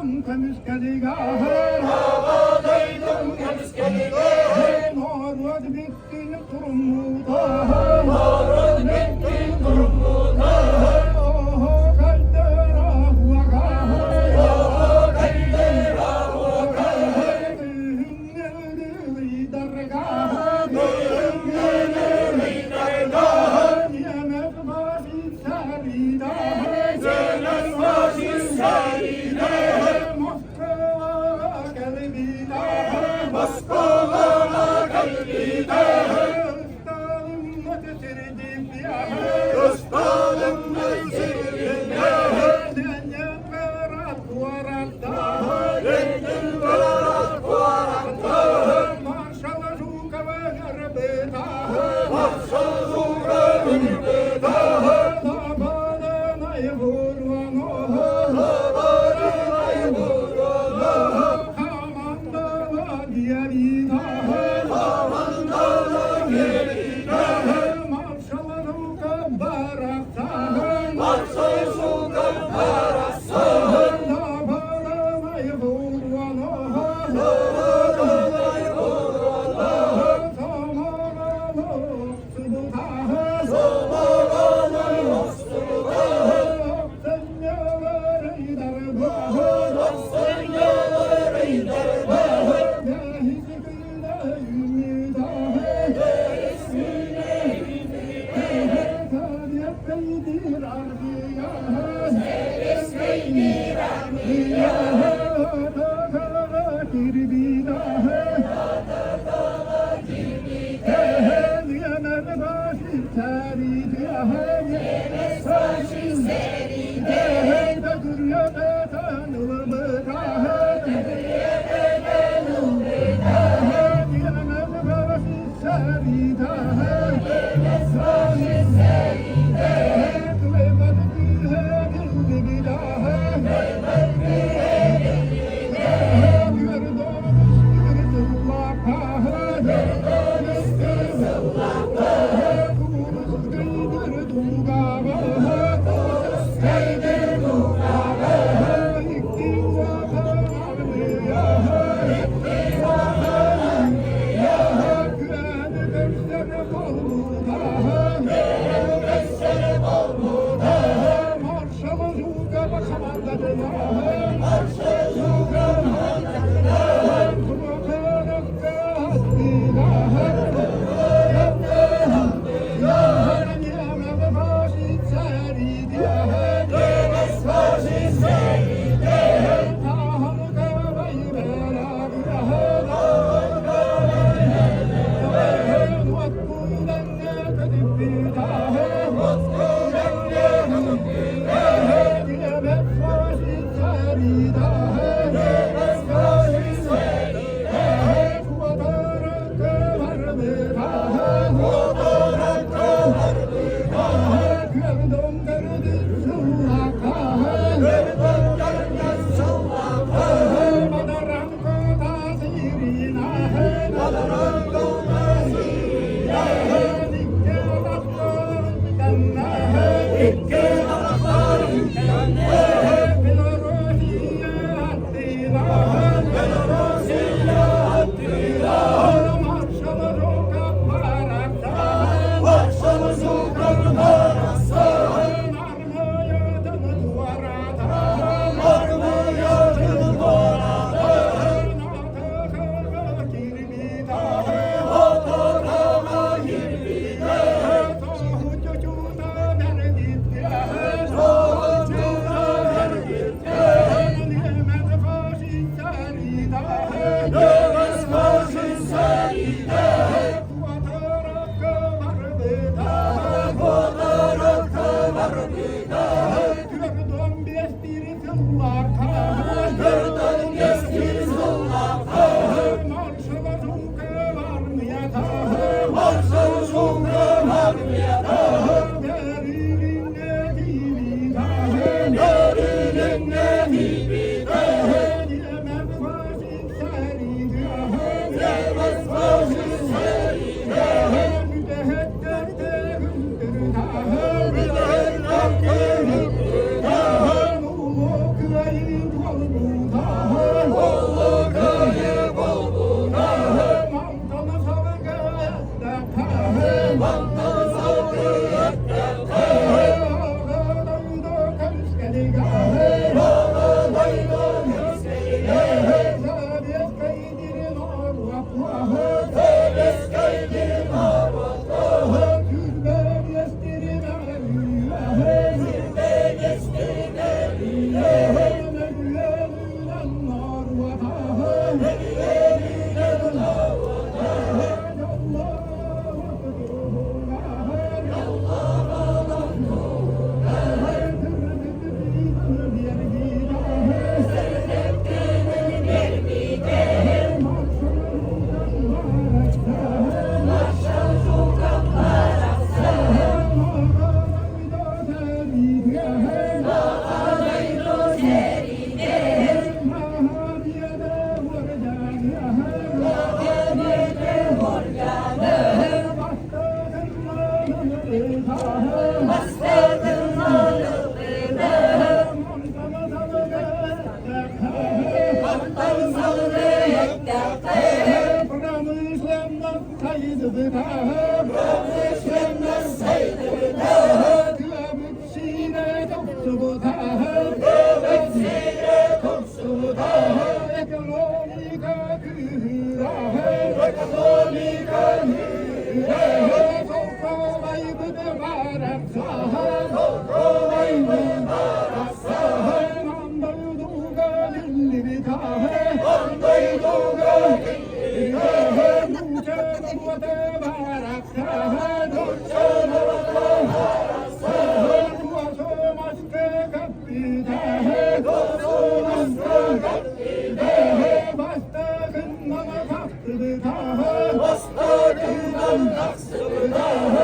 дойдум көмүскэлигэр, Аҕа дойдум көмүскэлигэр, норуот бүттүүн туруммута, норуот бүттүүн туруммута, Оһуокайдара уогаһай, оһуокайдара уогаһай, Күһүҥҥү даргаһа, күһүҥҥү даргаһа, Ньиэмэс фашист сэриитэ, ньиэмэс фашист сэриитэ, Москваҕа кэлбитэ, Москваҕа кэлбитэ, Ыстаалыммыт сирдьиппиэһэ, Ыстаалыммыт сирдьиппиэһэ, Ленинград куораттаһа, Ленинград куораттаһа, Маршал Жукова гербытаһа, Маршал Жуков гербытаһа, Лабаданай бурваноһа, Лабаданай бурваноһа, Хамандала диабитаһа, Хамандала диабитаһа, Маршал Жуков барахсаһа, Маршал Жуков барахсаһа, Лабаданай бурваноһа, Лабаданай бурваноһа, Самараны охсубутаһа, Самараны охсубутаһа, Сынньалары дарбаһа, Сынньалары дарбаһа, Бэһис күнэ үүммүтэһэ, Бэһис күнэ үүммүтэһэ, Сэбиэскэйдиир армияһа, Сэбиэскэйдиир армияһа, Атакаҕа кирбитэһэ, Атакаҕа кирбитэһэ, Ньиэмэс фашист сэриитэһэ, Ньиэмэс фашист сэриитэһэ, Төгүрүйэ ылбытаһа, Төгүрүйэ ылбытаһа, Ньиэмэс фашист сэриитэһэ, Ньиэмэс фашист сэриитэһэ, Кыайбат күүһэ киллибитэһэ, Кыайбат күүһэ киллибитэһэ, Түөрт сыллаахтаһа, Түөрт сыллаахтаһа, Куурускайдыр дуугаҕаһа, Куурускайдыр дуугаҕаһа, Икки улахан армияһа, Икки улахан армияһа, Күөн көрсөр буолбутаһа, Күөн көрсөр буолбутаһа, Маршал Жуков хамандатынаһа, Маршал Жуков хамандатынаһа, Прохоровка аттынаһа, Прохоровка аттынаһа, Ньиэмэс фашист сэриитэһэ, Ньиэмэс фашист сэриитэһэ, Таһанкабай бэлэҕиэһэ, Таһанкабай бэлэҕиэһэ, Уоткуйдаҥҥа көтүппүтэһэ, Уоткуйдаҥҥа көтүппүтэһэ, Ньиэмэс фашист сэриитэһэ, Ньиэмэс фашист сэриитэһэ, Куотаракка барбытаһа, Куотаракка барбытаһа, Күөрдон көрдүк сыллакаһа, Көрдөн сыллакаһа, Бадаранко тасиринаһа, Бадаранко тасиринаһа, Икки атахтарын таннаһа, Икки атахтарын таннаһа, Белоруссия аттынаһа, Белоруссия аттынаһа, Маршал Жуков барахсаһа, Маршал Жуков барахсаһа, Армиятын туоратаһа, Армиятын туоратаһа, Атакаҕа кирбитаһа, Атакаҕа кирбитэһэ, Соһуччута бэрдиттэһэ, Соһуччута бэрдиттэһэ, Ньиэмэс фашист сэриитэһэ, Бастакынан тахсыбыта.